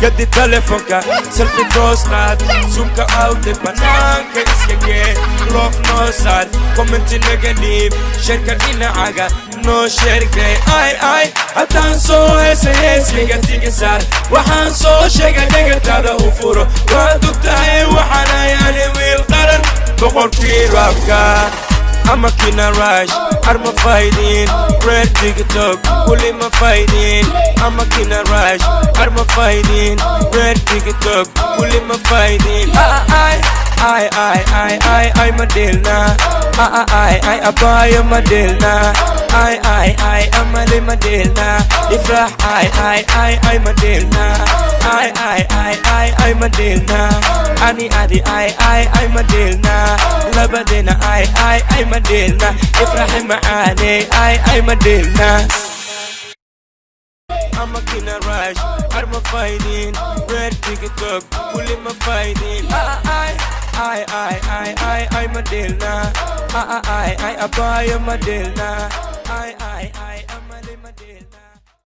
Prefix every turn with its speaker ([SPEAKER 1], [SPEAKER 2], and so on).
[SPEAKER 1] Gadi telefonka, selfie toosnaad, zoomka out, banaanka iska gee, love noo saar, commenti naga dhiib, shareka dhinacaga noo sheergay. Ay ay, haddaan soo heesa heeskaga tiga saar, waxaan soo sheegay dhegataada u furo. Waad ogtahay waxaan ayaani wiil qaran, boqorkii rapka ama kina rush. Arma fighting red TikTok, weli ma fighting. Ama kina rush, arma fighting red TikTok, weli ma fighting. Ay ay ay ay ay ay, ma dheelna. Ay ay ay, abaayo, ma dheelna. Ay ay ay, amale, ma dheelna. Ifraax, ay ay ay ay, ma dheelna. Ay ay ay ay ay, ma dheelna. Ani adi, ay ay ay, ma dheelna. Labadena, ay ay ay, ma dheelna. Ifraaxi macaane, ay ay, ma dheelna. Ama kina rush, arma fighting red TikTok, weli ma fighting. Ay ay ay ay ay ay, ma dheelna. Ay ay ay, abaayo, ma dheelna. Ay ay ay, amale, ma dheelna.